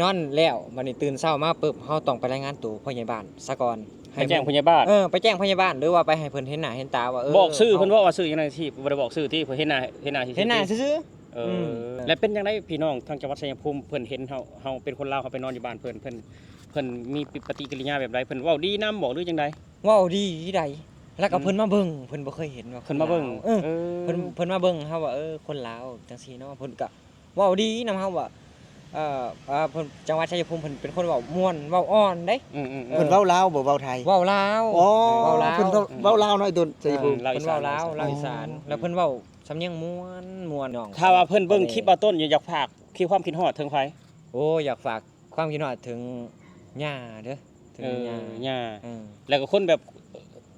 ນອນແລ້ວ ບັດນີ້ຕື່ນເຊົ້າມາປຶບ ເຮົາຕ້ອງໄປລາຍງານໂຕຜູ້ໃຫຍ່ບ້ານຊະກ່ອນ ໄປແຈ້ງຜູ້ໃຫຍ່ບ້ານ. ເອີ ໄປແຈ້ງຜູ້ໃຫຍ່ບ້ານ ຫຼືວ່າໄປໃຫ້ເພິ່ນເຫັນໜ້າເຫັນຕາວ່າ ເອີ ບອກຊື່ເພິ່ນເວົ້າວ່າຊື່ຫຍັງ ທີ່ບໍ່ໄດ້ບອກຊື່ ທີ່ເພິ່ນເຫັນໜ້າ ເຫັນໜ້າຊື່ໆ ເຫັນໜ້າຊື່ໆ. ເອີ ອືມ ແລ້ວເປັນຈັ່ງໃດ ພີ່ນ້ອງທາງຈັງຫວັດໄຊຍະພູມ ເພິ່ນເຫັນເຮົາ ເຮົາເປັນຄົນລາວ ເຮົາໄປນອນຢູ່ບ້ານເພິ່ນ ເພິ່ນ ເພິ່ນມີປະຕິກິລິຍາແບບໃດ? ເພິ່ນເວົ້າດີນຳບໍ່ ຫຼືຈັ່ງໃດ? ເວົ້າດີໃດ ແລ້ວກໍ ອືມ ເພິ່ນມາເບິ່ງ ເພິ່ນບໍ່ເຄີຍເຫັນວ່າ ເພິ່ນມາເບິ່ງ ຄົນລາວ ເອີ ເອີ ເພິ່ນ ເພິ່ນມາເບິ່ງເຮົາວ່າ ເອີ ຄົນລາວຈັ່ງຊີ້ເນາະ ເພິ່ນກໍ ເວົ້າດີນຳເຮົາວ່າ ເອີ ອ່າ ເພິ່ນ ຈັງຫວັດໄຊຍະພູມ ເພິ່ນເປັນຄົນເວົ້າມ່ວນ ເວົ້າອ່ອນເດ້. ອືມໆໆ ເພິ່ນເວົ້າລາວບໍ່ ເວົ້າໄທ? ເວົ້າລາວ. ອໍ ເພິ່ນເວົ້າ ເພິ່ນເວົ້າລາວເນາະ ໄອ້ຕົ້ນໄຊຍະພູມ. ອືມ ລາວອີສານ ລາວ ລາວອີສານ ອືມ ແລ້ວເພິ່ນເວົ້າສຳນຽງມ່ວນໆ ນ້ອງ. ຖ້າວ່າເພິ່ນເບິ່ງຄລິບບ່າວຕົ້ນຢູ່ ຢາກຝາກຄວາມຄິດຮອດເຖິງໃຜ? ໂອ້ ຢາກຝາກຄວາມຄິດຮອດເຖິງຍ່າເດີ. ເຖິງ ເອີ ຍ່າ ຍ່າ ເອີ ແລ້ວກໍຄົນແບບ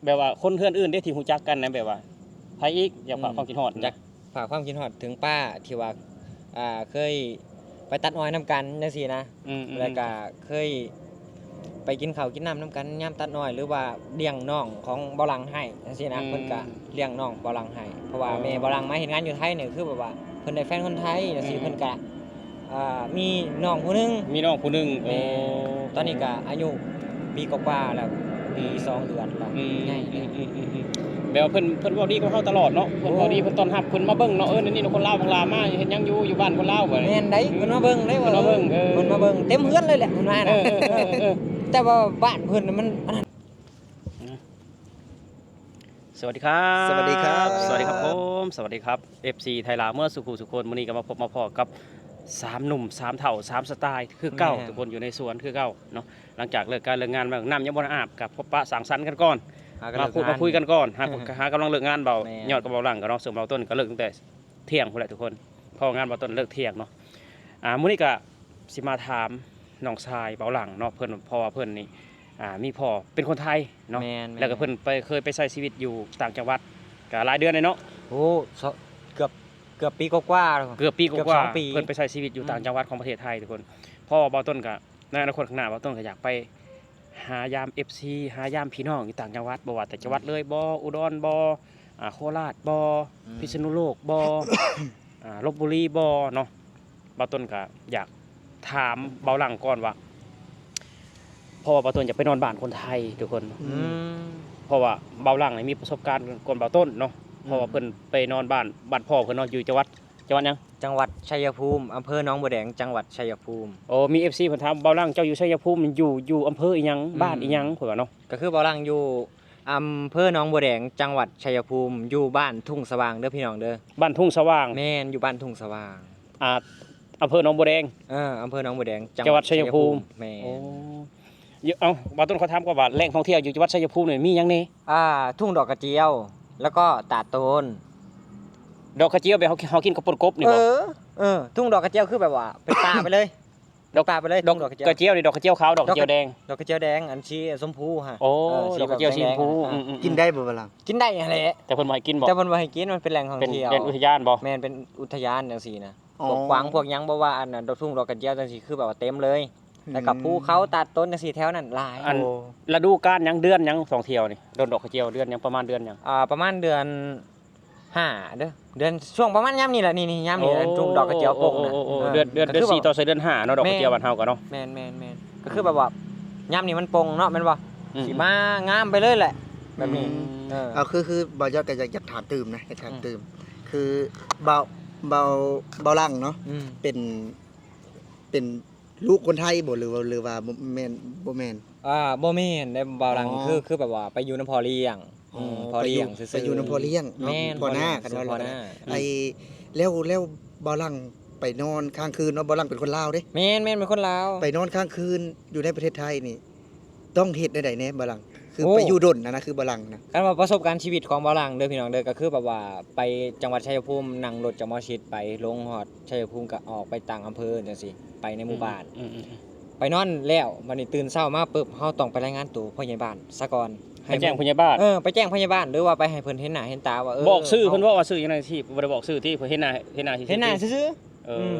ແບບວ່າຄົນເຮືອນອື່ນເດ້ທີ່ຮູ້ຈັກກັນນະ ແບບວ່າໃຜອີກ ຢາກຝາກ ອືມ ຄວາມຄິດຮອດນະ? ຢາກຝາກຄວາມຄິດຮອດເຖິງປ້າທີ່ວ່າ ອ່າ ເຄີຍໄປຕັດອ້ອຍນຳກັນຈັ່ງຊີ້ນະ ອືມໆໆ ແລ້ວກໍເຄີຍໄປກິນເຂົ້າກິນນ້ຳນຳກັນຍາມຕັດອ້ອຍ ຫຼືວ່າລ້ຽງນ້ອງຂອງບ່າວຫຼັງໃຫ້ຈັ່ງຊີ້ນະ ອືມ ເພິ່ນກໍລ້ຽງນ້ອງບ່າວຫຼັງໃຫ້ ເພາະວ່າ ອໍ ແມ່ບ່າວຫຼັງມາເຮັດງານຢູ່ໄທນີ້ ຄືແບບວ່າເພິ່ນໄດ້ແຟນຄົນໄທຈັ່ງຊີ້ ອືມ ເພິ່ນກໍ ອ່າ ມີນ້ອງຜູ້ໜຶ່ງ ມີນ້ອງຜູ້ໜຶ່ງ. ແມ່ນ ໂອ້ ຕອນນີ້ກໍອາຍຸປີກວ່າໆແລ້ວ ອືມ ປີສອງເດືອນແລ້ວ ອືມ ໃຫຍ່ແລ້ວ ອືມໆໆໆ ແບບວ່າເພິ່ນ ເພິ່ນເວົ້າດີກັບເຮົາຕະຫຼອດເນາະ ເພິ່ນ ໂອ້ ເວົ້າດີ ເພິ່ນຕ້ອນຮັບ ເພິ່ນມາເບິ່ງເນາະ ເອີ ນີ້ນ້ອງຄົນລາວ ບັກຫຼາມາເຮັດຫຍັງຢູ່ ຢູ່ບ້ານຄົນລາວ ເພິ່ນ ແມ່ນໄດ໋ ເພິ່ນມາເບິ່ງເດ້ ເພິ່ນມາເບິ່ງ ເອີ ເພິ່ນມາເບິ່ງເຕັມເຮືອນເລີຍແຫຼະ ເພິ່ນວ່ານະ ເອີ ເອີ ເອີ ເອີ ແຕ່ວ່າບ້ານເພິ່ນມັນອັນນັ້ນ ສະຫວັດດີຄັບ ສະຫວັດດີຄັບ ສະຫວັດດີຄັບຜົມ ສະຫວັດດີຄັບ ເອັຟຊີ ໄທລາວເໝິດສູ່ຜູ້ສູ່ຄົນ. ມື້ນີ້ກໍມາພົບມາພໍ້ກັບສາມໜຸ່ມສາມເຖົ້າສາມສະຕາຍຄືເກົ່າ ແມ່ນ ທຸກຄົນຢູ່ໃນສວນຄືເກົ່າເນາະ. ຫຼັງຈາກເລີກການເລີກງານມາ ນ້ຳຍັງບໍ່ໄດ້ອາບ ກໍພົບປະສັງສັນກັນກ່ອນ ມາພູດມາຄຸຍກັນກ່ອນ ຫາ ຫາກຳລັງເລີກງານ. ເບົາ ແມ່ນ ຍອດກັບເບົາຫຼັງກໍເນາະ ເຊິ່ງເບົາຕົ້ນກໍເລີກຕັ້ງແຕ່ ທ່ຽງພຸ້ນແຫຼະທຸກຄົນ ເພາະວ່າງານບ່າວຕົ້ນເລີກທ່ຽງເນາະ. ອ່າ ມື້ນີ້ກະຊິມາຖາມນ້ອງຊາຍບ່າວຫຼັງເນາະ ເພິ່ນ ເພາະວ່າເພິ່ນນີ້ ອ່າ ມີພໍ່ເປັນຄົນໄທເນາະ ແມ່ນໆ ແລ້ວກໍເພິ່ນໄປ ເຄີຍໄປໃຊ້ຊີວິດຢູ່ຕ່າງຈັງຫວັດ ກະຫຼາຍເດືອນແລ້ວເນາະ. ໂອ້ ສ- ເກືອບ ເກືອບປີກວ່າໆ ເກືອບປີກວ່າ ເກືອບສອງປີ ເພິ່ນໄປໃຊ້ຊີວິດຢູ່ ອືມ ຕ່າງຈັງຫວັດຂອງປະເທດໄທທຸກຄົນ ເພາະວ່າບ່າວຕົ້ນກະ ໃນອະນາຄົດຂ້າງໜ້າ ບ່າວຕົ້ນກໍຢາກໄປຫາຢາມເອັຟຊີ ຫາຢາມພີ່ນ້ອງຢູ່ຕ່າງຈັງຫວັດ ບໍ່ວ່າແຕ່ຈັງຫວັດເລີຍບໍ ອືມ ອຸດອນບໍ ອ່າ ໂຄລາດບໍ ອືມ ພິສນຸໂລກບໍ ອ່າ ລົບບຸລີບໍເນາະ. ບ່າວຕົ້ນກໍຢາກຖາມບ່າວຫຼັງກ່ອນວ່າ ເພາະວ່າບ່າວຕົ້ນຢາກໄປນອນບ້ານຄົນໄທທຸກຄົນ ອືມ ເພາະວ່າບ່າວຫຼັງນີ້ມີປະສົບການກ່ອນບ່າວຕົ້ນເນາະ ອືມ ເພາະວ່າເພິ່ນໄປນອນບ້ານ ບ້ານພໍ່ເພິ່ນເນາະ ຢູ່ຈັງຫວັດ ຈັງຫວັດຫຍັງ? ຈັງຫວັດໄຊຍະພູມ ອຳເພີໜອງບົວແດງ ຈັງຫວັດໄຊຍະພູມ. ໂອ້ ມີເອັຟຊີເພິ່ນຖາມ ບ່າວຫຼັງເຈົ້າຢູ່ໄຊຍະພູມ ຢູ່ ຢູ່ອຳເພີອີ່ຫຍັງ ອືມ ບ້ານອີ່ຫຍັງ ເພິ່ນວ່າເນາະ. ກໍຄືບ່າວຫຼັງຢູ່ອຳເພີໜອງບົວແດງ ຈັງຫວັດໄຊຍະພູມ ຢູ່ບ້ານທົ່ງສະຫວ່າງເດີພີ່ນ້ອງເດີ. ບ້ານທົ່ງສະຫວ່າງ? ແມ່ນ ຢູ່ບ້ານທົ່ງສະຫວ່າງ ອ່າ ອຳເພີໜອງບົວແດງ. ເອີ ອຳເພີໜອງບົວແດງ ຈັງຫວັດໄຊຍະພູມ. ແມ່ນ. ໂອ້ ເອົ້າ ບ່າວຕົ້ນຂໍຖາມກ່ອນວ່າ ແຫຼ່ງທ່ອງທ່ຽວຢູ່ຈັງຫວັດໄຊຍະພູມນີ້ມີຫຍັງແດ່? ອ່າ ທົ່ງດອກກະຈຽວ ແລ້ວກໍຕາດໂຕນ. ດອກກະຈຽວແບບເຮົາ ເຮົາກິນກັບປົ່ນກົບນີ້ບໍ? ເອີ ເອີ ທົ່ງດອກກະຈຽວຄືແບບວ່າເປັນປ່າໄປເລີຍ ເປັນປ່າໄປເລີຍ. ດອກ ທົ່ງດອກກະຈຽວ ດອກກະຈຽວນີ້ ດອກກະຈຽວຂາວ ດອກກະຈຽວແດງ? ດອກກະຈຽວແດງ ອັນສີຊົມພູຫັ້ນ. ໂອ້ ເອີ ດອກກະຈຽວສີຊົມພູ ດອກກະຈຽວແດງ ອືມໆໆ ກິນໄດ້ບໍ່ບ່າວຫຼັງ? ກິນໄດ້ຫັ້ນແຫຼະ ແຕ່ເພິ່ນບໍ່ໃຫ້ກິນບໍ? ແຕ່ເພິ່ນບໍ່ໃຫ້ກິນ ມັນເປັນແຫຼ່ງທ່ອງທ່ຽວ ເປັນອຸທະຍານບໍ? ແມ່ນ ເປັນອຸທະຍານຈັ່ງຊີ້ນະ. ອໍ ພວກກວາງພວກຫຍັງ ບໍ່ວ່າອັນນັ້ນ ດອກ ທົ່ງດອກກະຈຽວຈັ່ງຊີ້ ຄືແບບວ່າເຕັມເລີຍ ອືມ ແລ້ວກໍພູເຂົາ ຕາດໂຕນຈັ່ງຊີ້ ແຖວນັ້ນຫຼາຍ. ອັນ ໂອ້ ລະດູການຫຍັງ ເດືອນຫຍັງທ່ອງທ່ຽວນີ້? ດົນດອກກະຈຽວ ເດືອນຫຍັງ ປະມານເດືອນຫຍັງ? ອ່າ ປະມານເດືອນຫ້າເດີ ເດືອນ ຊ່ວງປະມານຍາມນີ້ແຫຼະ ນີ້ໆ ຍາມນີ້ ໂອ້ ອັນ ທົ່ງດອກກະຈຽວປົ່ງນະ. ໂອ້ ເອີ ເດືອນ ເດືອນ ເດືອນສີ່ຕໍ່ໃສ່ເດືອນຫ້າເນາະ ດອກກະຈຽວ ແມ່ນ ບ້ານເຮົາກໍເນາະ. ແມ່ນໆໆ ກໍຄືແບບວ່າ ອືມ ຍາມນີ້ມັນປົ່ງເນາະ ແມ່ນບໍ່? ອືມ ຊິມາງາມໄປເລີຍແຫຼະ ແບບນີ້ ອືມ ເອີ ເອົາ ຄື ຄືບ່າວຍອດກໍຢາກ ຢາກຖາມຕື່ມນະ ຢາກຖາມ ອືມ ຕື່ມ ຄືບ່າວ ບ່າວ ບ່າວຫຼັງເນາະ ອືມ ເປັນ ເປັນລູກຄົນໄທບໍ່ ຫຼືວ່າ ຫຼືວ່າບໍ່ແມ່ນ ບໍ່ແມ່ນ? ອ່າ ບໍ່ແມ່ນເດ້ບ່າວຫຼັງ ອໍ ຄື ຄືແບບວ່າໄປຢູ່ນຳພໍ່ລ້ຽງ ອໍ ອືມ ພໍ່ລ້ຽງຊື່ໆ ໄປຢູ່ນຳພໍ່ລ້ຽງເນາະ ແມ່ນ ພໍ່ນ້າ ພໍ່ນ້າ ຄັນວ່າພໍ່ນ້າ ອືມ ໄອ້ ແລ້ວ ແລ້ວບ່າວຫຼັງໄປນອນຄ້າງຄືນເນາະ ບ່າວຫຼັງເປັນຄົນລາວເດ້ ແມ່ນໆ ເປັນຄົນລາວ ໄປນອນຄ້າງຄືນຢູ່ໃນປະເທດໄທນີ້ ຕ້ອງເຮັດແນວໃດແດ່ບ່າວຫຼັງ? ຄື ໂອ້ ໄປຢູ່ດົນຫັ້ນນະ ຄືບ່າວຫຼັງນະ. ຄັນວ່າປະສົບການຊີວິດຂອງບ່າວຫຼັງເດີພີ່ນ້ອງເດີ ກໍຄືແບບວ່າໄປຈັງຫວັດໄຊຍະພູມ ນັ່ງລົດຈາກໝໍຊິດໄປລົງຮອດໄຊຍະພູມ ກໍອອກໄປຕ່າງອຳເພີຈັ່ງຊີ້ ໄປໃນໝູ່ບ້ານ ອືມໆໆ ໄປນອນແລ້ວ ບັດນີ້ຕື່ນເຊົ້າມາປຶບ ເຮົາຕ້ອງໄປລາຍງານໂຕຜູ້ໃຫຍ່ບ້ານຊະກ່ອນ ໄປແຈ້ງຜູ້ໃຫຍ່ບ້ານ. ເອີ ໄປແຈ້ງຜູ້ໃຫຍ່ບ້ານ ຫຼືວ່າໄປໃຫ້ເພິ່ນເຫັນໜ້າເຫັນຕາວ່າ ເອີ ບອກຊື່ເພິ່ນເວົ້າວ່າຊື່ຫຍັງ ທີ່ບໍ່ໄດ້ບອກຊື່ ທີ່ເພິ່ນເຫັນໜ້າ ເຫັນໜ້າຊື່ໆ ເຫັນໜ້າຊື່ໆ. ເອີ ອືມ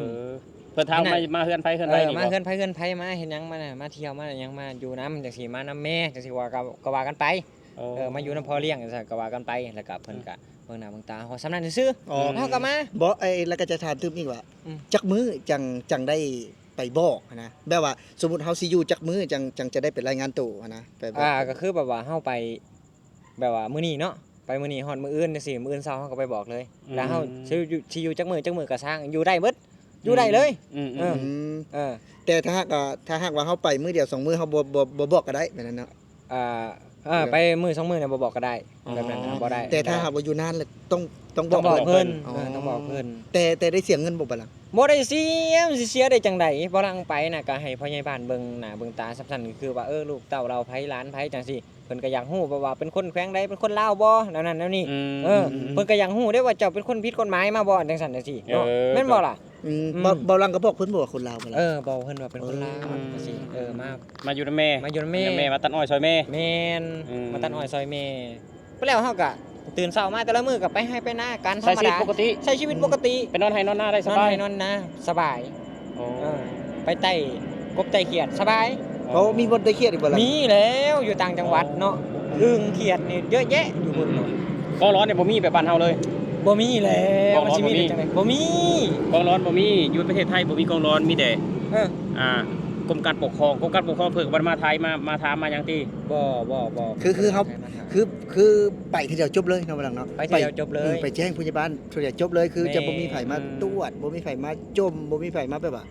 ເພິ່ນຖາມວ່າມາເຮືອນໃຜເຮືອນໃຜ ມາເຮືອນໃຜເຮືອນໃຜ ມາເຮັດຫຍັງ ມາ ມາທ່ຽວມາຫຍັງ ມາຢູ່ນຳຈັ່ງຊີ້ ມານຳແດ່ຈັ່ງຊີ້ ວ່າກໍ ກໍວ່າກັນໄປ ເອີ ມາຢູ່ນຳພໍ່ລ້ຽງຈັ່ງຊັ້ນ ກໍວ່າກັນໄປ ແລ້ວກໍເພິ່ນກໍເບິ່ງໜ້າເບິ່ງຕາເຮົາສ່ຳນັ້ນຊື່ໆ ເຮົາກໍມາ. ບໍ່ ແລ້ວກໍຈະຖາມຕື່ມອີກວ່າ ອືມ ຈັກມື້ຈັ່ງ ຈັ່ງໄດ້ ໄປບອກຫັ້ນນະ ແບບວ່າສົມມຸດເຮົາຊິຢູ່ຈັກມື້ ຈັ່ງ ຈັ່ງຈະໄດ້ໄປລາຍງານໂຕຫັ້ນນະ ໄປບອກ ອ່າ ກໍຄືແບບວ່າເຮົາໄປ ແບບວ່າມື້ນີ້ເນາະ ໄປມື້ນີ້ຮອດມື້ອື່ນຈັ່ງຊີ້ ມື້ອື່ນເຊົ້າເຮົາກໍໄປບອກເລີຍ ອືມ ແລ້ວເຮົາຊິຢູ່ ຊິຢູ່ຈັກມື້ ຈັກມື້ກໍຊ່າງ ຢູ່ໄດ້ເບິດ ຢູ່ໄດ້ເລີຍ ອືມ ເອີ ອືມ ເອີ ແຕ່ຖ້າຫາກວ່າ ຖ້າຫາກວ່າເຮົາໄປມື້ດຽວສອງມື້ ເຮົາບໍ່ ບໍ່ ບໍ່ບອກກໍໄດ້ ແບບນັ້ນເນາະ ອ່າ ເອີ ເອີ ໄປມື້ສອງມື້ນະບໍ່ບອກກໍໄດ້ ອໍ ແບບນັ້ນນະບໍ່ໄດ້ ແຕ່ຖ້າຫາກວ່າຢູ່ນານລະຕ້ອງ ຕ້ອງບອກເພິ່ນ ເອີ ຕ້ອງບອກເພິ່ນ ອໍ ຕ້ອງບອກເພິ່ນ ແຕ່ ແຕ່ໄດ້ເສຍເງິນບໍ່ບາດຫຼັງ? ບໍ່ໄດ້ເສຍ ມັນຊິເສຍໄດ້ຈັ່ງໃດ? ບໍ່ຫຼັງໄປນະ ກໍໃຫ້ພໍ່ໃຫຍ່ບ້ານເບິ່ງໜ້າເບິ່ງຕາ ສ່ຳຊັ້ນກໍຄືວ່າ ເອີ ລູກເຕົ້າລາວໃຜ ຫຼານໃຜ ຈັ່ງຊີ້ ເພິ່ນກໍຢາກຮູ້ ເພາະວ່າເປັນຄົນແຂວງໃດ ເປັນຄົນລາວບໍ່ ແນວນັ້ນແນວນີ້ ອືມ ເອີ ເພິ່ນກໍຢາກຮູ້ເດ້ວ່າເຈົ້າເປັນຄົນຜິດກົດໝາຍມາບໍ່ ຈັ່ງຊັ້ນຈັ່ງຊີ້ເນາະ ເອີ ແມ່ນບໍ່ລະ? ອືມ ອືມ ເບົາ ເບົາຫຼັງກໍບອກເພິ່ນບໍ່ວ່າຄົນລາວບໍ່ລະ? ເອີ ບອກເພິ່ນວ່າເປັນຄົນລາວ ອືມ ຈັ່ງຊີ້ ເອີ ມາ ມາຢູ່ນຳແມ່ ມາຢູ່ນຳແມ່ ມາຢູ່ນຳແມ່ ມາຕັດອ້ອຍຊ່ອຍແມ່ ແມ່ນ ອືມ ມາຕັດອ້ອຍຊ່ອຍແມ່ ແລ້ວເຮົາກໍຕື່ນເຊົ້າມາແຕ່ລະມື້ກໍໄປໄຮ່ໄປນາ ການທຳມະດາ ໃຊ້ຊີວິດປົກກະຕິ ໃຊ້ຊີວິດປົກກະຕິ ອືມ ໄປນອນໄຮ່ນອນນາໄດ້ສະບາຍ ນອນໄຮ່ນອນນາສະບາຍ ໂອ້ ເອີ ໄປໄຕ່ກົບໄຕ່ຂຽດສະບາຍ ໂອ້ ມີບ່ອນໄຕ່ຂຽດອີກບໍ່ລະ? ມີແລ້ວ ຢູ່ຕ່າງຈັງຫວັດເນາະ ອືມ ອຶ່ງຂຽດນີ້ເຍອະແຍະຢູ່ພຸ້ນເນາະ ອືມ ກອງຫຼອນນີ້ບໍ່ມີແບບບ້ານເຮົາເລີຍ? ບໍ່ມີແລ້ວ ກອງຫຼອນ ມັນຊິມີໄດ້ຈັ່ງໃດ? ບໍ່ມີ ກອງຫຼອນບໍ່ມີ ຢູ່ປະເທດໄທບໍ່ມີກອງຫຼອນ ມີແຕ່ ເອີ ອ່າ ກົມການປົກຄອງ ກົມການປົກຄອງເພິ່ນກໍບໍ່ໄດ້ມາໄທ ມາ ມາຖາມມາຫຍັງຕິ? ບໍ່ ບໍ່ ບໍ່ ຄື ຄືເຮົາ ຄື ຄືໄປທີດຽວຈົບເລີຍເນາະ ບ່າວຫຼັງເນາະ ໄປທີດຽວຈົບເລີຍ ໄປ ເອີ ໄປແຈ້ງຜູ້ໃຫຍ່ບ້ານທີດຽວຈົບເລີຍ ຄືຈະບໍ່ມີໃຜມາ ອືມ ຕວດ ບໍ່ມີໃຜມາຈົ່ມ ບໍ່ມີໃຜມາແບບວ່າ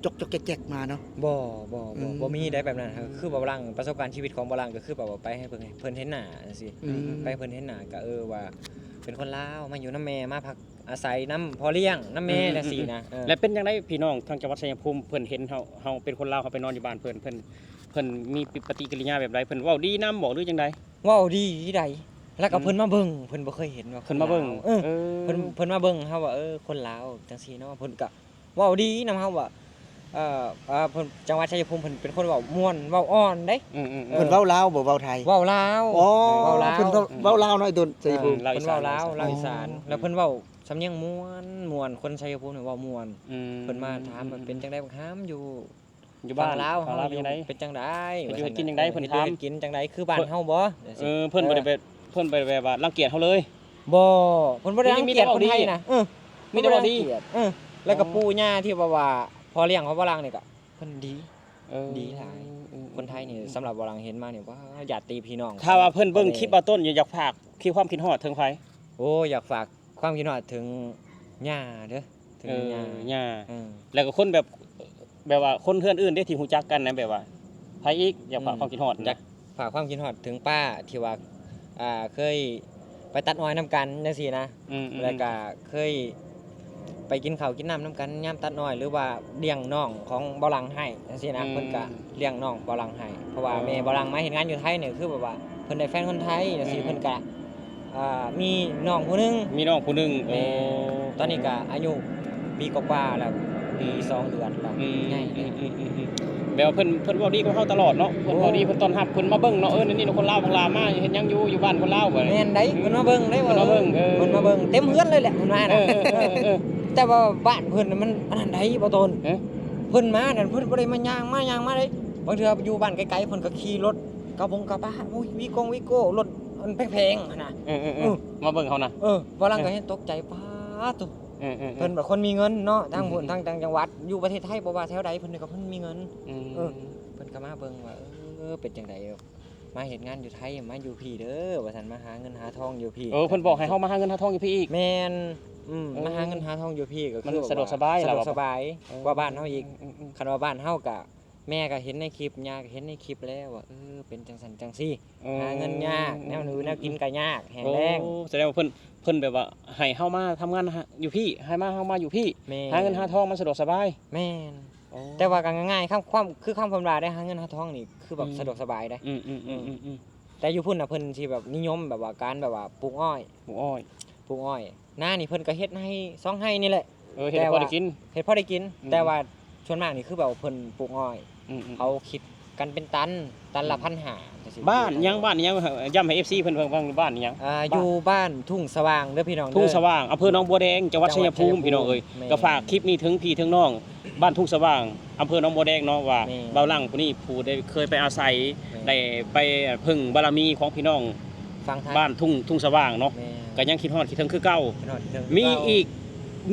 ຈອກໆແຈກໆມາເນາະ ບໍ່ ບໍ່ ບໍ່ ອືມ ບໍ່ມີໄດ໋ແບບນັ້ນ ອືມ ຄືບ່າວຫຼັງ ປະສົບການຊີວິດຂອງບ່າວຫຼັງກໍຄືແບບວ່າໄປໃຫ້ເພິ່ນ ເພິ່ນເຫັນໜ້າຈັ່ງຊີ້ ອືມ ໄປເພິ່ນເຫັນໜ້າກໍ ເອີ ວ່າເປັນຄົນລາວ ມາຢູ່ນຳແມ່ ມາພັກອາໄສນຳພໍ່ລ້ຽງ ນຳແມ່ ອືມ ຈັ່ງຊີ້ນະ ອືມ ເອີ ແລ້ວເປັນຈັ່ງໃດພີ່ນ້ອງທາງຈັງຫວັດໄຊຍະພູມ ເພິ່ນເຫັນເຮົາ ເຮົາເປັນຄົນລາວ ເຮົາໄປນອນຢູ່ບ້ານເພິ່ນ ເພິ່ນ ເພິ່ນມີປະຕິກິລິຍາແບບໃດ? ເພິ່ນເວົ້າດີນຳບໍ່ ຫຼືຈັ່ງໃດ? ເວົ້າດີໃດ໋ ແລ້ວກໍ ອືມ ເພິ່ນມາເບິ່ງ ເພິ່ນບໍ່ເຄີຍເຫັນວ່າ ເພິ່ນມາເບິ່ງ ຄົນລາວ ເອີ ເອີ ເພິ່ນ ເພິ່ນມາເບິ່ງເຮົາວ່າ ເອີ ຄົນລາວຈັ່ງຊີ້ເນາະ ເພິ່ນກໍ ເວົ້າດີນຳເຮົາວ່າ ເອີ ເອີ ເພິ່ນ ຈັງຫວັດໄຊຍະພູມ ເພິ່ນເປັນຄົນເວົ້າມ່ວນ ເວົ້າອ່ອນເດ້ ອືມໆໆ ເອີ ເພິ່ນເວົ້າລາວບໍ່ ເວົ້າໄທ? ເວົ້າລາວ ອໍ ເວົ້າລາວ ເພິ່ນເວົ້າ ເອີ ເວົ້າລາວເນາະ ໄອ້ດົນ ໄຊຍະພູມ ເອີ ເພິ່ນເວົ້າລາວ ລາວອີສານ ອໍ ແລ້ວເພິ່ນເວົ້າສຳນຽງມ່ວນ ມ່ວນ ຄົນໄຊຍະພູມນີ້ເວົ້າມ່ວນ ອືມ ເພິ່ນມາຖາມວ່າ ເປັນຈັ່ງໃດບັກຫາມຢູ່ ຢູ່ບ້ານລາວເຮົາຢູ່ເປັນຈັ່ງໃດ ເຮັດຢູ່ເຮັດກິນຈັ່ງໃດ ເພິ່ນຖາມ ເຮັດຢູ່ເຮັດກິນຈັ່ງໃດ ຄືບ້ານເຮົາບໍ່ ຈັ່ງຊີ້ ເອີ ເພິ່ນບໍ່ໄດ້ແບບ ເອີ ເພິ່ນບໍ່ໄດ້ແບບວ່າລັງກຽດເຮົາເລີຍ ບໍ່ ເພິ່ນບໍ່ໄດ້ລັງກຽດຄົນໄທນະ ເອີ ມີແຕ່ເວົ້າດີ ເອີ ແລ້ວກໍປູ່ຍ່າທີ່ວ່າ ພໍ່ລ້ຽງຂອງບ່າວຫຼັງນີ້ກໍເພິ່ນດີ ເອີ ດີຫຼາຍ ເອີ ຄົນໄທນີ້ ເອີ ສຳລັບບ່າວຫຼັງເຫັນມານີ້ ວ້າ ຍາດຕິພີ່ນ້ອງ ຖ້າວ່າເພິ່ນເບິ່ງຄລິບບ່າວຕົ້ນຢູ່ ຢາກຝາກຄວາມຄິດຮອດເຖິງໃຜ? ໂອ້ ຢາກຝາກຄວາມຄິດຮອດເຖິງຍ່າເດີ ເຖິງ ເອີ ຍ່າ ຍ່າ ເອີ ແລ້ວກໍຄົນແບບ ແບບວ່າຄົນເຮືອນອື່ນເດ້ທີ່ຮູ້ຈັກກັນນະ ແບບວ່າໃຜອີກ ຢາກຝາກ ອືມ ຄວາມຄິດຮອດນະ? ຢາກຝາກຄວາມຄິດຮອດເຖິງປ້າທີ່ວ່າ ອ່າ ເຄີຍໄປຕັດອ້ອຍນຳກັນຈັ່ງຊີ້ນະ ອືມໆໆ ແລ້ວກໍເຄີຍໄປກິນເຂົ້າກິນນ້ຳນຳກັນຍາມຕັດອ້ອຍ ຫຼືວ່າລ້ຽງນ້ອງຂອງບ່າວຫຼັງໃຫ້ຈັ່ງຊີ້ນະ ອືມ ເພິ່ນກໍລ້ຽງນ້ອງບ່າວຫຼັງໃຫ້ ເພາະວ່າ ອໍ ແມ່ບ່າວຫຼັງມາເຮັດງານຢູ່ໄທນີ້ ຄືແບບວ່າເພິ່ນໄດ້ແຟນຄົນໄທຈັ່ງຊີ້ ອືມ ເພິ່ນກໍ ອ່າ ມີນ້ອງຜູ້ໜຶ່ງ ມີນ້ອງຜູ້ໜຶ່ງ ແມ່ນ ໂອ້ ຕອນນີ້ກໍອາຍຸປີກວ່າໆແລ້ວ ອືມ ປີສອງເດືອນແລ້ວ ອືມ ໃຫຍ່ແລ້ວ ອືມໆໆ ແບບວ່າເພິ່ນ ເພິ່ນເວົ້າດີກັບເຮົາຕະຫຼອດເນາະ ເພິ່ນ ໂອ້ ເວົ້າດີ ເພິ່ນຕ້ອນຮັບ ເພິ່ນມາເບິ່ງເນາະ ເອີ ນີ້ເນາະ ຄົນລາວບັກຫຼາມາເຮັດຫຍັງຢູ່ ຢູ່ບ້ານຄົນລາວ ແມ່ນໃດ ເພິ່ນມາເບິ່ງເດ້ ເພິ່ນມາເບິ່ງ ເອີ ເພິ່ນມາເບິ່ງ ເຕັມເຮືອນເລີຍແຫຼະ ເພິ່ນວ່ານະ ເອີໆໆ ເອີ ເອີ ແຕ່ວ່າບ້ານເພິ່ນມັນອັນນັ້ນໃດ ບ່າວຕົ້ນ ເອີ ເພິ່ນມານັ້ນ ເພິ່ນບໍ່ໄດ້ມາຍ່າງມາ ຍ່າງມາເດ້ ບາງເທື່ອຢູ່ບ້ານໄກໆ ເພິ່ນກໍຂີ່ລົດ ກະບົງກະບະ ວິໂກງວິໂກ້ ລົດອັນແພງໆຫັ້ນນະ ເອີໆໆ ເອີ ມາເບິ່ງເຮົານະ ເອີ ບ່າວຫຼັງກໍເຫັນຕົກໃຈ ປາດໂທ້ ເອີໆໆ ເພິ່ນເປັນຄົນມີເງິນເນາະ ທາງພຸ້ນ ອືມໆໆ ທາງຕ່າງຈັງຫວັດ ຢູ່ປະເທດໄທບໍ່ວ່າແຖວໃດ ເພິ່ນກໍເພິ່ນມີເງິນ ອືມ ເອີ ເພິ່ນກໍມາເບິ່ງວ່າ ເອີ ເປັນຈັ່ງໃດ ມາເຮັດງານຢູ່ໄທ ມາຢູ່ພີ້ເດີ ວ່າຊັ້ນ ມາຫາເງິນຫາທອງຢູ່ພີ້ ເອີ ເພິ່ນບອກໃຫ້ເຮົາມາຫາເງິນຫາທອງຢູ່ພີ້ອີກ ແມ່ນ ອືມ ເອີ ມາຫາເງິນຫາທອງຢູ່ພີ້ ກໍຄື ມັນສະດວກສະບາຍ ສະດວກສະບາຍ ເອີ ກວ່າບ້ານເຮົາອີກ ອືມໆໆ ຄັນວ່າບ້ານເຮົາກໍ ແມ່ກໍເຫັນໃນຄລິບ ຍ່າກໍເຫັນໃນຄລິບແລ້ວວ່າ ເອີ ເປັນຈັ່ງຊັ້ນຈັ່ງຊີ້ ເອີ ຫາເງິນຍາກ ແນວຢູ່ແນວກິນກໍຍາກ ແຫ້ງແລ້ງ ໂອ້ ສະແດງວ່າເພິ່ນ ເພິ່ນແບບວ່າໃຫ້ເຮົາມາທຳງານຢູ່ພີ້ ໃຫ້ມາ ເຮົາມາຢູ່ພີ້ ແມ່ນ ຫາເງິນຫາທອງມັນສະດວກສະບາຍ ແມ່ນ ໂອ້ ແຕ່ວ່າກໍງ່າຍໆ ຄຳ ຄວາມ ຄືຄຳເພິ່ນວ່າໄດ້ ຫາເງິນຫາທອງນີ້ຄືແບບ ອືມ ສະດວກສະບາຍເດ້ ອືມໆໆໆ ແຕ່ຢູ່ພຸ້ນນະ ເພິ່ນຊິແບບນິຍົມແບບວ່າການແບບວ່າປູກອ້ອຍ ປູກອ້ອຍ ປູກອ້ອຍ ນານີ້ເພິ່ນກໍເຮັດໄຮ່ ສອງໄຮ່ນີ້ແຫຼະ ເອີ ເຮັດພໍໄດ້ກິນ ເຮັດພໍໄດ້ກິນ ອືມ ແຕ່ວ່າສ່ວນມາກນີ້ຄືແບບວ່າເພິ່ນປູກອ້ອຍ ອືມໆໆ ເຂົາຄິດກັນເປັນຕັນ ຕັນລະ ອືມ ພັນຫ້າ ຈັ່ງຊີ້ ບ້ານຫຍັງ ບ້ານຫຍັງ ຢ້ຳໃຫ້ເອັຟຊີເພິ່ນເບິ່ງ ບ້ານຫຍັງ? ອ່າ ບ້ານ ຢູ່ບ້ານທົ່ງສະຫວ່າງເດີພີ່ນ້ອງເດີ ທົ່ງສະຫວ່າງ ອຳເພີໜອງບົວແດງ ຈັງຫວັດໄຊຍະພູມ ພີ່ນ້ອງເອີຍ ແມ່ນ ກໍຝາກຄລິບນີ້ເຖິງພີ່ເຖິງນ້ອງ ບ້ານທົ່ງສະຫວ່າງ ອຳເພີໜອງບົວແດງເນາະ ວ່າ ແມ່ນ ບ່າວຫຼັງຜູ້ນີ້ຜູ້ໄດ້ເຄີຍໄປອາໄສ ແມ່ນ ໄດ້ໄປເພິ່ງບາລະມີຂອງພີ່ນ້ອງຝັ່ງໄທ ບ້ານທົ່ງ ທົ່ງສະຫວ່າງເນາະ ແມ່ນ ກໍຍັງຄິດຮອດຄິດເຖິງຄືເກົ່າ ຄິດຮອດຄິດເຖິງຄືເກົ່າ ມີອີກ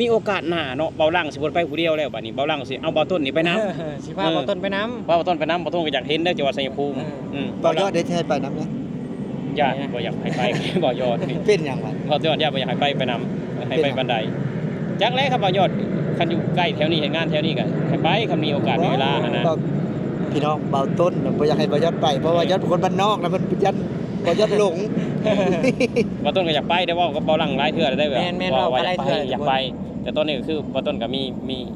ມີໂອກາດໜ້າເນາະ ເບົາຫຼັງຊິບໍ່ໄດ້ໄປຜູ້ດຽວແລ້ວ ບາດນີ້ເບົາຫຼັງຊິເອົາເບົາຕົ້ນນີ້ໄປນຳ ເອີ ຊິພາເອີ ເບົາຕົ້ນໄປນຳ ພາເບົາຕົ້ນໄປນຳ ເບົາຕົ້ນກໍຢາກເຫັນເດ້ ເຈົ້າວ່າໄຊຍະພູມ ເອີ ອືມ ເບົາຢອດໄດ້ໃຫ້ໄປນຳນະ ຢ້ານບໍ່ຢາກໃຫ້ໄປ ເບົາຢອດນີ້ ເປັນຫຍັງວະ ເບົາຢອດຢ້ານບໍ່ຢາກໃຫ້ໄປ ໄປນຳ ໃຫ້ໄປປານໃດ ຈັກແຫຼະ ຄັນເບົາຢອດ ຄັນຢູ່ໃກ້ແຖວນີ້ ເຮັດງານແຖວນີ້ກໍໃຫ້ໄປ ຄັນມີໂອກາດມີເວລາຫັ້ນນະ ເບົາ ພີ່ນ້ອງ ເບົາຕົ້ນບໍ່ຢາກໃຫ້ເບົາຢອດໄປ ເພາະວ່າ ເອີ ຢອດເປັນຄົນບ້ານນອກນະ ເພິ່ນຢ້ານ ບໍ່ຢອດຫຼົງ ເອີ ເບົາຕົ້ນກໍຢາກໄປ ໄດ້ເວົ້າກັບເບົາຫຼັງຫຼາຍເທື່ອແລ້ວ ໄດ້ແບບ ແມ່ນໆ ເວົ້າ ເວົ້າວ່າຢາກໄປ ຫຼາຍເທື່ອ ຢາກໄປ ແຕ່ຕອນນີ້ກໍຄືເບົາຕົ້ນກໍມີ ມີ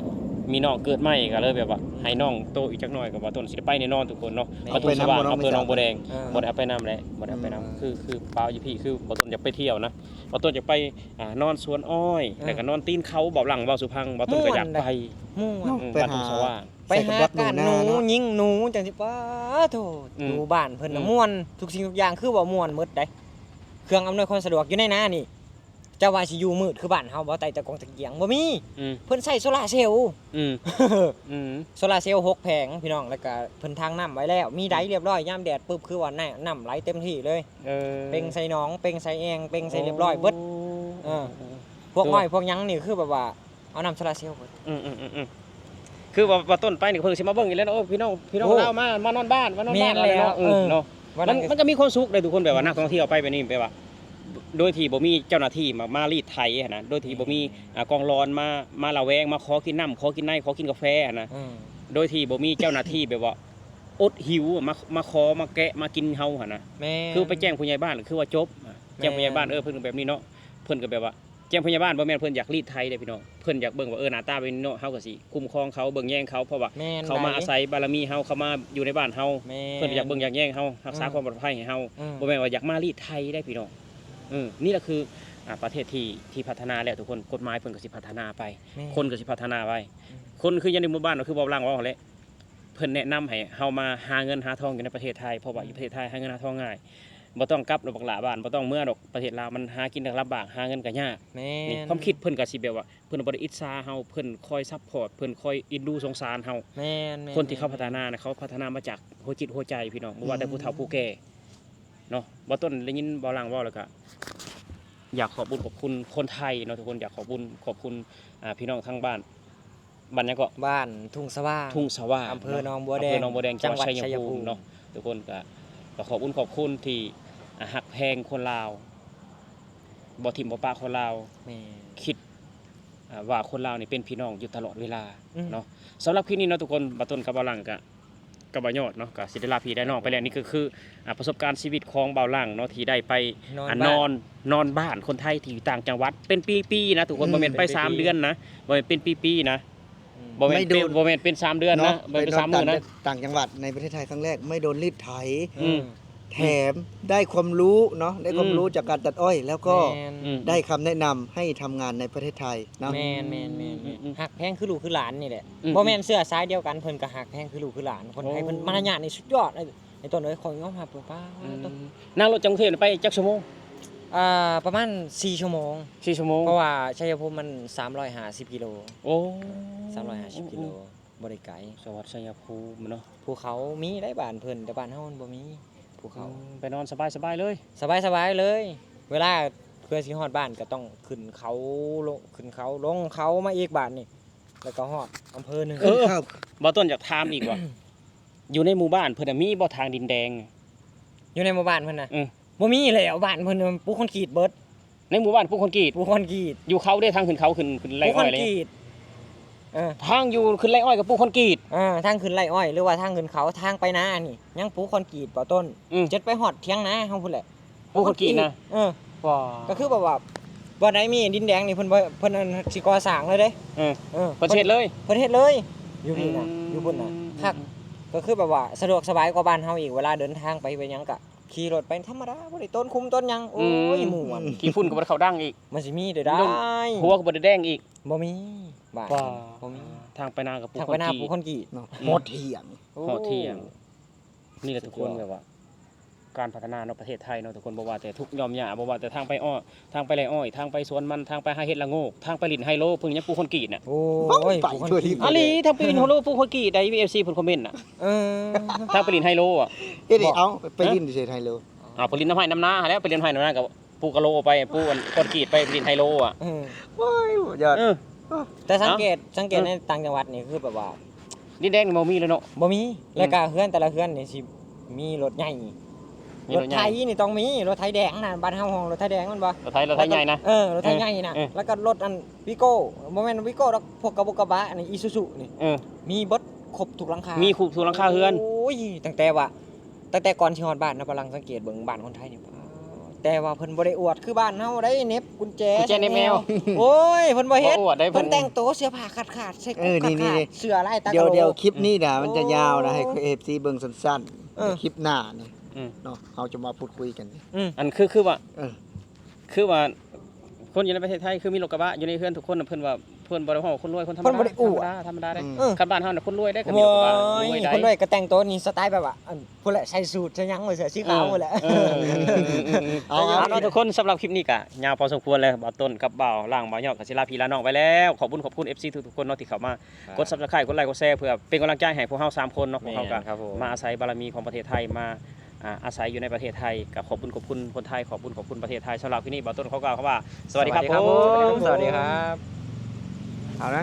ມີນ້ອງເກີດໃໝ່ ກໍເລີຍແບບວ່າໃຫ້ນ້ອງໂຕອີກຈັກໜ້ອຍ ກໍເບົາຕົ້ນຊິໄດ້ໄປແນ່ນອນທຸກຄົນເນາະ ແມ່ນ ເຂົ້າທຸງສະຫວ່າງ ອຳເພອໜອງບົວແດງ ເອີ ບໍ່ໄດ້ເອົາໄປນຳແຫຼະ ບໍ່ໄດ້ເອົາໄປນຳ ອືມ ຄື ຄືປ້າຢູ່ພີ້ ຄືເບົາຕົ້ນຢາກໄປທ່ຽວນະ ເບົາຕົ້ນຢາກໄປ ອ່າ ນອນສວນອ້ອຍ ເອີ ແລ້ວກໍນອນຕີນເຂົາ ເບົາຫຼັງເວົ້າສູ່ຟັງ ເບົາຕົ້ນກໍຢາກໄປ ມ່ວນ ເອີ ໄປຫາ ອືມ ຫາ ໄປຫາກາດໜູ ຍິງໜູ ຈັ່ງຊີ້ ປາໂທ້ ອືມ ຢູ່ບ້ານເພິ່ນນະ ອືມ ມ່ວນ ທຸກສິ່ງທຸກຢ່າງຄືວ່າມ່ວນໝົດໃດ ເຄື່ອງອຳນວຍຄວາມສະດວກຢູ່ໃນນານີ້ ເຈົ້າວ່າຊິຢູ່ມືດຄືບ້ານເຮົາບໍ່ ໃຕ້ຕະກອງຕະກຽງ ບໍ່ມີ ອືມ ເພິ່ນໃຊ້ໂຊລາເຊວ ອືມ ອືມ ໂຊລາເຊວຫົກແຜງພີ່ນ້ອງ ແລ້ວກະເພິ່ນທາງນ້ຳໄວ້ແລ້ວ ມີໄດຮຽບຮ້ອຍ ຍາມແດດປຶບ ຄືວ່ານ້ຳ ນ້ຳໄຫຼເຕັມທີ່ເລີຍ ເອີ ເປັ່ງໃສ່ໜອງ ເປັ່ງໃສ່ແອ່ງ ເປັ່ງໃສ່ຮຽບຮ້ອຍເບິດ ໂອ້ ເອີ ພວກອ້ອຍພວກຫຍັງນີ້ຄືແບບວ່າ ເອົານ້ຳໂຊລາເຊວເບິດ ອືມໆໆໆ ຄືວ່າ ວ່າຕົ້ນໄປນີ້ເພິ່ນຊິມາເບິ່ງອີກແລ້ວເນາະ ໂອ້ ພີ່ນ້ອງ ພີ່ນ້ອງ ໂອ້ ລາວມາ ມານອນບ້ານ ມານອນບ້ານ ແມ່ນແລ້ວ ເນາະ ເອີ ເນາະ ມັນ ມັນກໍມີຄວາມສຸກເດ້ທຸກຄົນ ແບບວ່ານັກທ່ອງທ່ຽວໄປແບບນີ້ ແບບວ່າ ໂດຍທີ່ບໍ່ມີເຈົ້າໜ້າທີ່ມາ ມາລີດໄຖຫັ້ນນະ ໂດຍທີ່ບໍ່ມີ ອືມ ອ່າ ກອງລອນມາ ມາລະແວງ ມາຂໍກິນນ້ຳ ຂໍກິນໃນ ຂໍກິນກາແຟຫັ້ນນະ ອືມ ໂດຍທີ່ບໍ່ມີເຈົ້າໜ້າທີ່ແບບວ່າອົດຫິວ ມາ ມາຂໍ ມາແກະ ມາກິນເຮົາຫັ້ນນະ ແມ່ນ ຄືໄປແຈ້ງຜູ້ໃຫຍ່ບ້ານ ຄືວ່າຈົບ ແຈ້ງຜູ້ໃຫຍ່ບ້ານ ແມ່ນ ເອີ ເພິ່ນກໍແບບນີ້ເນາະ ເພິ່ນກໍແບບວ່າ ແຈ້ງພະຍາບານ ບໍ່ແມ່ນເພິ່ນຢາກລີດໄຖເດ້ພີ່ນ້ອງ ເພິ່ນຢາກເບິ່ງວ່າ ເອີ ໜ້າຕາເປັນແນວນີ້ ເຮົາກໍຊິຄຸ້ມຄອງເຂົາ ເບິ່ງແຍງເຂົາ ເພາະວ່າ ແມ່ນ ເຂົາມາອາໄສບາລະມີເຮົາ ເຂົາມາຢູ່ໃນບ້ານເຮົາ ແມ່ນ ເພິ່ນກໍຢາກເບິ່ງຢາກແຍງເຮົາ ຮັກສາ ອືມ ຄວາມປອດໄພໃຫ້ເຮົາ ອືມ ບໍ່ແມ່ນວ່າຢາກມາລີດໄຖໄດ້ພີ່ນ້ອງ ອືມ ນີ້ລະຄື ອ່າ ປະເທດທີ່ ທີ່ພັດທະນາແລ້ວທຸກຄົນ ກົດໝາຍເພິ່ນກໍຊິພັດທະນາໄປ ແມ່ນ ຄົນກໍຊິພັດທະນາໄປ ອືມ ຄົນຄືຢູ່ໃນໝູ່ບ້ານ ກໍຄືເບົາຫຼັງເວົ້າຫັ້ນແຫຼະ ເພິ່ນແນະນຳໃຫ້ເຮົາມາຫາເງິນຫາທອງຢູ່ໃນປະເທດໄທ ເພາະວ່າ ອືມ ຢູ່ປະເທດໄທຫາເງິນຫາທອງງ່າຍ ບໍ່ຕ້ອງກັບດອກບັກຫຼ້າບ້ານ ບໍ່ຕ້ອງເມືອດອກ ປະເທດລາວມັນຫາກິນກໍລຳບາກ ຫາເງິນກໍຍາກ ແມ່ນ ນີ້ຄວາມຄິດເພິ່ນກໍຊິແບບວ່າ ເພິ່ນບໍ່ໄດ້ອິດສາເຮົາ ເພິ່ນຄອຍຊັບພອດ ເພິ່ນຄອຍເອັນດູສົງສານເຮົາ ແມ່ນໆໆໆ ຄົນທີ່ເຂົາພັດທະນານະ ເຂົາພັດທະນາມາຈາກຫົວຈິດຫົວໃຈພີ່ນ້ອງ ບໍ່ວ່າແຕ່ ອືມ ຜູ້ເຖົ້າຜູ້ແກ່ເນາະ ບໍ່ຕົ້ນໄດ້ຍິນເບົາຫຼັງເວົ້າ ແລ້ວກໍຢາກຂອບບຸນຂອບຄຸນຄົນໄທເນາະທຸກຄົນ ຢາກຂອບບຸນຂອບຄຸນ ອ່າ ພີ່ນ້ອງທາງບ້ານ ບ້ານຫຍັງເກາະ? ບ້ານທຸ່ງສະຫວ່າງ ທຸ່ງສະຫວ່າງ ອຳເພີ ເນາະ ໜອງບົວແດງ ອຳເພີໜອງບົວແດງ ຈັງຫວັດໄຊຍະພູມເນາະ ທຸກຄົນກໍ ກໍຂອບຄຸນຂອບຄຸນທີ່ ອ່າ ຮັກແພງຄົນລາວ ບໍ່ຖິ້ມບໍ່ປະຄົນລາວ ແມ່ນ ຄິດ ອ່າ ວ່າຄົນລາວນີ້ເປັນພີ່ນ້ອງຢູ່ຕະຫຼອດເວລາ ອືມ ເນາະ ສຳລັບຄລິບນີ້ເນາະທຸກຄົນ ບ່າວຕົ້ນກັບບ່າວຫຼັງກະ ກັບບ່າວຍອດເນາະ ກໍຊິໄດ້ລາພີ່ລານ້ອງໄປແລ້ວ ນີ້ກໍຄື ອ່າ ປະສົບການຊີວິດຂອງບ່າວຫຼັງເນາະ ທີ່ໄດ້ໄປ ນອນ ອ່າ ບ້ານ ນອນ ນອນບ້ານຄົນໄທທີ່ຢູ່ຕ່າງຈັງຫວັດ ເປັນປີໆນະທຸກຄົນ ອືມ ບໍ່ແມ່ນໄປສາມເດືອນນະ ບໍ່ແມ່ນເປັນປີໆນະ ອືມ ບໍ່ແມ່ນ ໄມ່ໂດນ ບໍ່ແມ່ນເປັນສາມເດືອນນະ ເນາະ ບໍ່ແມ່ນເປັນສາມມື້ນະ ໄປນອນຕ່າງ ຕ່າງຈັງຫວັດໃນປະເທດໄທຄັ້ງແລກ ໄມ່ໂດນລີດໄຖ ອືມ ແຖມໄດ້ຄວາມຮູ້ເນາະ ໄດ້ຄວາມ ອືມ ຮູ້ຈາກການຕັດອ້ອຍ ແລ້ວກໍ ແມ່ນ ອືມ ໄດ້ຄຳແນະນຳໃຫ້ທຳງານໃນປະເທດໄທເນາະ ແມ່ນໆໆໆ ອືມ ຮັກແພງຄືລູກຄືຫຼານນີ້ແຫຼະ ອືມ ບໍ່ແມ່ນເຊື້ອສາຍດຽວກັນ ເພິ່ນກໍຮັກແພງຄືລູກຄືຫຼານ ຄົນໄທ ໂອ້ ເພິ່ນມາລະຍາດນີ້ສຸດຍອດ ໄອ້ຕົ້ນເອີຍ ຂໍຍອມຮັບ ປາດ ອືມ ໂທ້ ນັ່ງລົດຈາກກຸງເທບໄປຈັກຊົ່ວໂມງ? ອ່າ ປະມານສີ່ຊົ່ວໂມງ ສີ່ຊົ່ວໂມງ ເພາະວ່າໄຊຍະພູມມັນສາມຮ້ອຍຫ້າສິບກິໂລ ໂອ້ ສາມຮ້ອຍຫ້າສິບກິໂລ ໂອ້ ບໍ່ໄດ້ໄກ ຈັງຫວັດໄຊຍະພູມເນາະ ພູເຂົາມີໄດ໋ບ້ານເພິ່ນ ແຕ່ບ້ານເຮົາມັນບໍ່ມີພູເຂົາ ອືມ ໄປນອນສະບາຍໆເລີຍ ສະບາຍໆເລີຍ ເວລາເພື່ອຊິຮອດບ້ານກໍຕ້ອງຂຶ້ນເຂົາ ລົງ ຂຶ້ນເຂົາ ລົງເຂົາມາອີກບາດນີ້ ແລ້ວກໍຮອດອຳເພີໜຶ່ງ ເອີ ບ່າວຕົ້ນຢາກຖາມອີກວ່າ ຢູ່ໃນໝູ່ບ້ານເພິ່ນນະມີບໍ່ທາງດິນແດງ? ຢູ່ໃນໝູ່ບ້ານເພິ່ນນະ? ອືມ ບໍ່ມີແລ້ວ ບ້ານເພິ່ນນະປູຄອນກຣີດເບິດ ໃນໝູ່ບ້ານປູຄອນກຣີດ ປູຄອນກຣີດ ຢູ່ເຂົາເດ້ ທາງຂຶ້ນເຂົາ ຂຶ້ນ ຂຶ້ນໄລ່ອ້ອຍເລີຍ ເອີ ທາງຢູ່ຂຶ້ນໄລ່ອ້ອຍກໍປູຄອນກຣີດ ເອີ ທາງຂຶ້ນໄລ່ອ້ອຍ ຫຼືວ່າທາງຂຶ້ນເຂົາ ທາງໄປນານີ້ຍັງປູຄອນກຣີດ ບ່າວຕົ້ນ ອືມ ຈົນໄປຮອດຖຽງນາເຮົາພຸ້ນແຫຼະ ປູຄອນກຣີດນະ ເອີ ກໍຄືແບບວ່າ ບ່ອນໃດມີດິນແດງນີ້ ເພິ່ນບໍ່ ເພິ່ນອັນຊິກໍ່ສ້າງເລີຍເດ້ ເອີ ເອີ ເພິ່ນຊິເຮັດເລີຍ ເພິ່ນເຮັດເລີຍ ຢູ່ພີ້ນະ ອືມ ຢູ່ພຸ້ນນະ ຄັກ ກໍຄືແບບວ່າສະດວກສະບາຍກວ່າບ້ານເຮົາອີກ ເວລາເດີນທາງໄປໄປຫຍັງກະ ຂີ່ລົດໄປທຳມະດາ ບໍ່ໄດ້ໂຕນຂຸມໂຕນຫຍັງ ໂອ້ຍ ອືມ ມ່ວນ ຂີ້ຝຸ່ນກໍບໍ່ໄດ້ເຂົ້າດັງອີກ ມັນຊິມີໄດ້ໃດ ຫົວກໍບໍ່ໄດ້ແດງອີກ ບໍ່ມີ ບ້ານ ບໍ່ມີ ທາງໄປນາກໍປູຄອນກຣີດ ທາງໄປນາປູຄອນກຣີດເນາະ ອືມ ຮອດຖຽງ ໂອ້ ຮອດຖຽງ ນີ້ແຫຼະທຸກຄົນ ສຸດຍອດ ແບບວ່າ ການພັດທະນາເນາະ ປະເທດໄທເນາະທຸກຄົນ ບໍ່ວ່າແຕ່ທຸກຍອມຫຍ້າ ບໍ່ວ່າແຕ່ທາງໄປອ້ອຍ ທາງໄປໄລ່ອ້ອຍ ທາງໄປສວນມັນ ທາງໄປຫາເຮັດລະໂງກ ທາງໄປຫຼິ້ນໄຮໂລ ເພິ່ນຍັງປູຄອນກຣີດນະ ໂອ້ຍ ປູຄອນກຣີດ ອີ່ຫຼີ ທາງໄປຫຼິ້ນໄຮໂລປູຄອນກຣີດໃດ໋ ເອັຟຊີ ເພິ່ນຄອມເມັນນະ ເອີ ທາງໄປຫຼິ້ນໄຮໂລອະ ເຮັດໃດ ເອົາ ໄປຫຼິ້ນໃສໄຮໂລ ເອົາ ໄປຫຼິ້ນນຳໄຮ່ນຳນາຫັ້ນແຫຼະ ໄປຫຼິ້ນໄຮ່ນຳນາກໍ ປູກກະໂລໄປ ປູອັນຄອນກຣີດໄປ ຫຼິ້ນໄຮໂລອະ. ເອີ ໂອ້ຍ ຍອດ ເອີ ແຕ່ສັງເກດ ເອົ້າ ສັງເກດ ເອີ ໃນຕ່າງຈັງຫວັດນີ້ ຄືແບບວ່າ ດິນແດງນີ້ບໍ່ມີເລີຍເນາະ. ບໍ່ມີ. ອືມ ແລ້ວກະເຮືອນແຕ່ລະເຮືອນນີ້ຊິມີລົດໃຫຍ່ ມີລົດໃຫຍ່ ລົດໄຖນີ້ຕ້ອງມີ ລົດໄຖແດງນະ ບ້ານເຮົາຮ້ອງລົດໄຖແດງແມ່ນບໍ່? ລົດໄຖ ລົດໄຖໃຫຍ່ນະ. ເອີ ລົດໄຖໃຫຍ່ນະ. ເອີ ແລ້ວກະລົດອັນວີໂກ້ ບໍ່ແມ່ນວີໂກ້ດອກ ພວກກະບົກກະບະນີ້ ອີຊູຊູນີ້ ເອີ ມີເບິດ ຄົບທຸກຫຼັງຄາ ມີຄົບທຸກຫຼັງຄາເຮືອນ. ໂອ້ຍ ຕັ້ງແຕ່ວ່າ ຕັ້ງແຕ່ກ່ອນຊິຮອດບ້ານນະ ພະລັງສັງເກດເບິ່ງບ້ານຄົນໄທນີ້ ແຕ່ວ່າເພິ່ນບໍ່ໄດ້ອວດຄືບ້ານເຮົາໄດ໋ ເໜັບກຸນແຈ ກຸນແຈເໜັບແມວ. ໂອ້ຍ ເພິ່ນບໍ່ເຮັດ ບໍ່ອວດໄດ໋ ເພິ່ນ ເພິ່ນແຕ່ງໂຕເສື້ອຜ້າຂາດໆ ໃສ່ ເອີ ນີ້ໆ ຂາດໆ ເສື້ອລາຍຕາກະໂຫຼກ. ດຽວ ດຽວຄລິບນີ້ນະ ອືມ ມັນຈະຍາວນະ ໂອ້ ໃຫ້ເອັຟຊີເບິ່ງສັ້ນໆ ເອີ ຄລິບໜ້ານີ້ ອືມ ເນາະ ເຮົາຈະມາພູດຄຸຍກັນ. ອືມ ອັນຄື ຄືວ່າ ເອີ ຄືວ່າ ຄົນຢູ່ໃນປະເທດໄທ ຄືມີລົດກະບະຢູ່ໃນເຮືອນທຸກຄົນນະ ເພິ່ນວ່າ ເພິ່ນບໍ່ໄດ້ເວົ້າຄົນລວຍ ຄົນທຳມະດາ ເພິ່ນບໍ່ໄດ້ອວດ ທຳມະດາ ທຳມະດາເດ້. ອືມ ເອີ ຄັນບ້ານເຮົານະ ຄົນລວຍເດ້ ຄັນມີລົດກະບະ ໂອ້ຍ ລວຍໄດ້. ຄົນລວຍກະແຕ່ງໂຕນິສະໄຕແບບວ່າ ອັນ ພຸ້ນແຫຼະ ໃສ່ສູດໃສ່ຫຍັງວ່າເສື້ອສີຂາວ ເອີ ພຸ້ນແຫຼະ. ເອີ ເອີ ເອີ ເອີ ເອົາ ເອົາ ເອົາ ເນາະ ທຸກຄົນ ສຳລັບຄລິບນີ້ກະຍາວພໍສົມຄວນແລ້ວ ບ່າວຕົ້ນກັບບ່າວລ່າງ ບ່າວຍອດກະສິລາພີລະນ້ອງໄປແລ້ວ. ຂອບຄຸນ ຂອບຄຸນເອັຟຊີທຸກໆຄົນເນາະ ທີ່ເຂົ້າມາ ກົດ Subscribe ກົດໄລ ກົດແຊ ເພື່ອເປັນກຳລັງໃຈໃຫ້ພວກເຮົາສາມຄົນເນາະ. ພວກເຮົາກະ ແມ່ນ ມາອາໄສບາລະມີຂອງປະເທດໄທ ມາ ອາ ອາໄສຢູ່ໃນປະເທດໄທ ກະຂອບບຸນຂອບຄຸນຄົນໄທ ຂອບບຸນຂອບຄຸນປະເທດໄທ. ສຳລັບຄລິບນີ້ ບ່າວຕົ້ນຂໍກ່າວຄຳວ່າ ສະຫວັດດີຄັບ ສະຫວັດດີຄັບ ຜົມ ສະຫວັດດີຄັບ. ເອົານະ